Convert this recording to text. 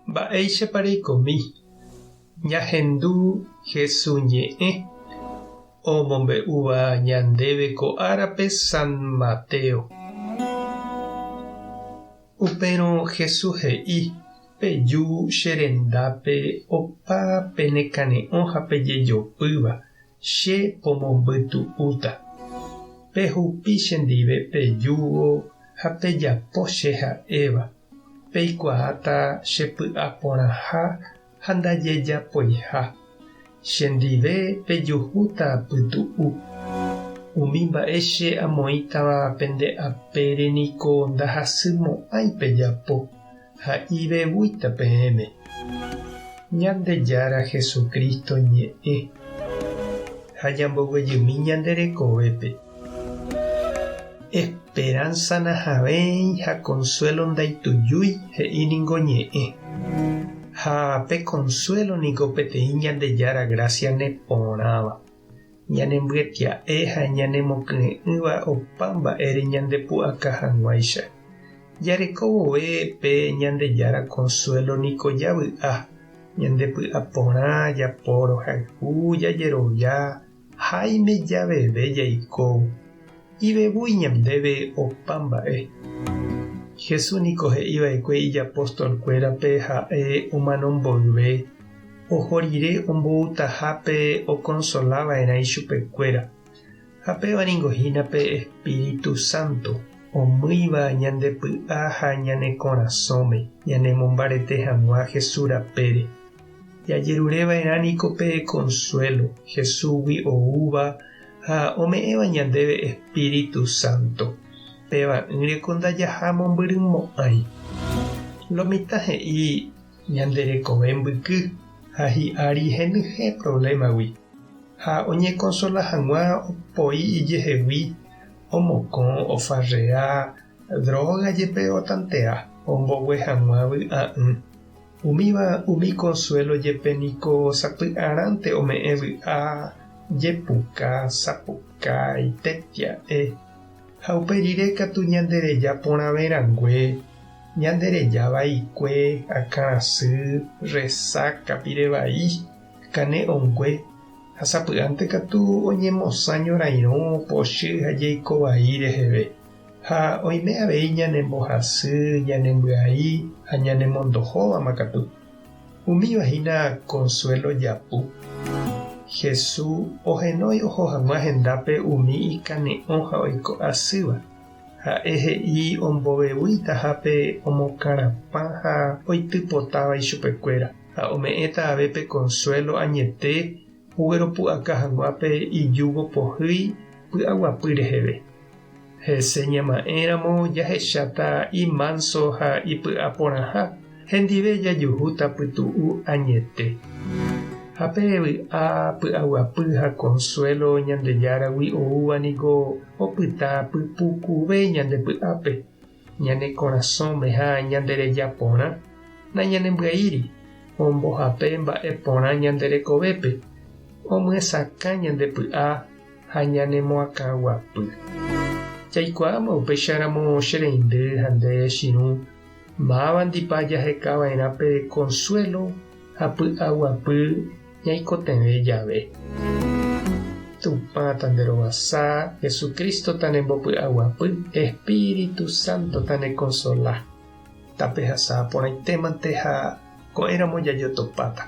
Mba'éichapa reikomi? Ñahendu Hesu ñe'ẽ omombe'úva ñandéve ko árape San Mateo. Upérõ Hesu he'i, Peju che rendápe opa penekane'õ ha pejejopýva, che pomombytu'úta. Pehupi chendive pejúvo ha pejapo che ha'éva. Peikuaáta che py'a porãha ha ndajejapoiha. Chendive pejuhúta pytu'u. Umi mba'e che amoĩtava pende apére niko ndahasymo'ãi pejapo, ha ivevúita peẽme. Ñandejára Jesucristo ñe'ẽ ha ñamboguejymi ñande rekovépe. Esperanza nahavẽi ha consuelo ndaitujúi he'i ningo ñe'ẽ. Ha pe consuelo niko peteĩ Ñandejára gracia neporãva, ñanembyetia'e ha ñanemokyre'ỹva opa mba'ére ñandepu'aka hag̃uáicha. Jareko vove pe Ñandejára consuelo niko javy'a, ñandepy'aporã, japorohayhu, jajerovia, Háime javeve jaiko, ivevúi ñandéve opa mba'e. Jesús niko he'i va'ekue ijapostolkuérape ha'e omano mboyve, oho rire omboutaha pe okonsola va'erã ichupekuéra. Ha péva ningo hína pe espíritu sánto, omýiva ñande py'a ha ñane korasõme ñanemombarete hag̃ua Jesús rapére. Jajerureva'erã niko pe consuelo Jesúsgui oúva ha ome'ẽva ñandéve Espíritu Santo, peva'ỹre ko ndajaha mombyrymo'ãi. Lo mitã he'i ñande rekove mbyky ha hi'ári henyhẽ problema-gui, ha oñekonsola hag̃ua opoi ijehegui, omokõ, ofarrea, droga jepe otantea ombogue hag̃ua vy'a'ỹ. Umíva umi consuelo jepe niko sapy'arãnte ome'ẽ vy'a, jepuka, sapukái, tetia'e, ha upe rire katu ñandereja porãve rangue, ñandereja vaikue, akãrasy, resáka, pire vai, kane'õngue, ha sapy'ánte katu oñemosã ñorairõ, pochy ha jeiko vai reheve. Ha oime avei ñanembohasy, ñanembyai ha ñanemondohóvama katu. Umíva hína consuelo japu. Jesús ohenói oho hag̃ua hendápe umi ikane'õ ha oiko asýva. Ha'e he'i ombovevuitaha pe omokarapã ha oitypotáva ichupekuéra, ha ome'ẽta ave pe consuelo añete ogueropu'aka hag̃ua pe ijúgo pohýi py'aguapy reheve. Hese ñama'ẽramo jahecháta imánso ha ipy'aporãha, hendive jajuhúta pytu'u añete. Ha pe vy'a, py'aguapy ha konsuélo Ñandejáragui oúva niko opyta pypukuve ñande py'ápe, ñane korasõme ha ñande reja porã, nañanembyaíri, ombohape mba'e porã ñande rekovépe, omyesakã ñande py'a ha ñanemoakãguapy. Jaikuaáma upéicharamo che reindy ha nde chirũ, mávandipa jahekava'erã pe consuelo ha py'aguapy ñaikotevẽ jave. Tupã tanderovasa, Jesucristo tanembopy'aguapy, Espíritu Santo tanekonsola. Tapehasa porãitémante ha ko'ẽramo jajotopáta.